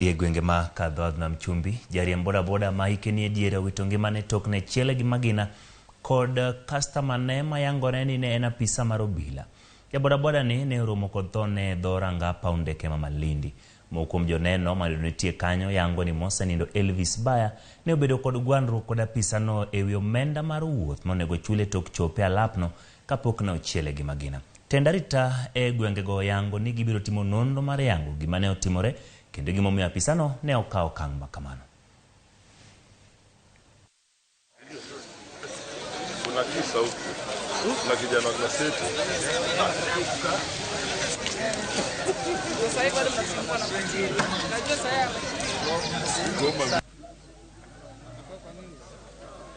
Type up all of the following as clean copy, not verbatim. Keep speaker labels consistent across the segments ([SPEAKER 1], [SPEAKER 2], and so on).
[SPEAKER 1] E gwenge ma Kadhoadh Nam Chumbi, jariemb bodaboda ma hike nie diere owito ngimane tok ne chiele gi magina kod kastama ne mayangore ni ne en apisa mar obila. Ja bodaboda ni ne oromo kod tho ne e dho ranga paw ndeke ma Malindi. Moko kuom joneno mane nitie kanyo yango ni mosenindo Elvis Baya ne obedo kod gwandruok kod apisa no ewi omenda mar wuoth monego chule tok chope alapno kapok ne ochiele gi magina. Tend arita e gwengego yango ni gibiro timo nonro mar yango gima ne otimore kendo gimomiyo apisano ne okawo okang' ma kamano.
[SPEAKER 2] Kuna kisa huku na kijana wa gazeti.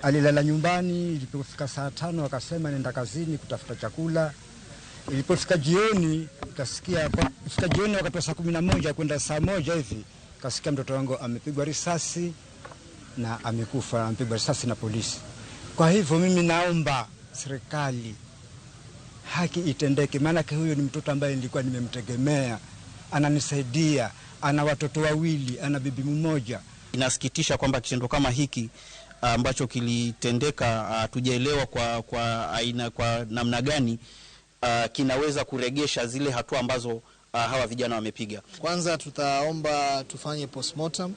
[SPEAKER 3] Alilala nyumbani. Ilipofika saa 5 akasema nenda kazini kutafuta chakula. Ilipofika jioni ikasikia fika jioni wakati wa saa 11 kwenda saa 1 hivi kasikia mtoto wangu amepigwa risasi na amekufa, amepigwa risasi na polisi. Kwa hivyo mimi naomba serikali haki itendeke, maana huyo ni mtoto ambaye nilikuwa nimemtegemea, ananisaidia, ana watoto wawili, ana bibi mmoja.
[SPEAKER 4] Inasikitisha kwamba kitendo kama hiki ambacho kilitendeka hatujaelewa kwa aina, kwa namna gani kinaweza kuregesha zile hatua ambazo hawa vijana wamepiga.
[SPEAKER 5] Kwanza tutaomba tufanye postmortem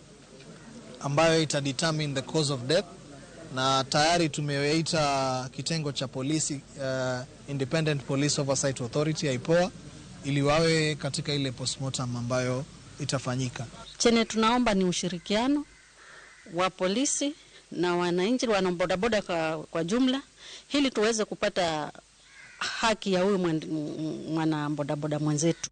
[SPEAKER 5] ambayo ita determine the cause of death, na tayari tumewaita kitengo cha polisi, Independent Police Oversight Authority IPOA, ili wawe katika ile postmortem ambayo itafanyika.
[SPEAKER 6] Chene tunaomba ni ushirikiano wa polisi na wananchi, wana bodaboda kwa jumla, ili tuweze kupata haki ya huyu mwana bodaboda mwenzetu.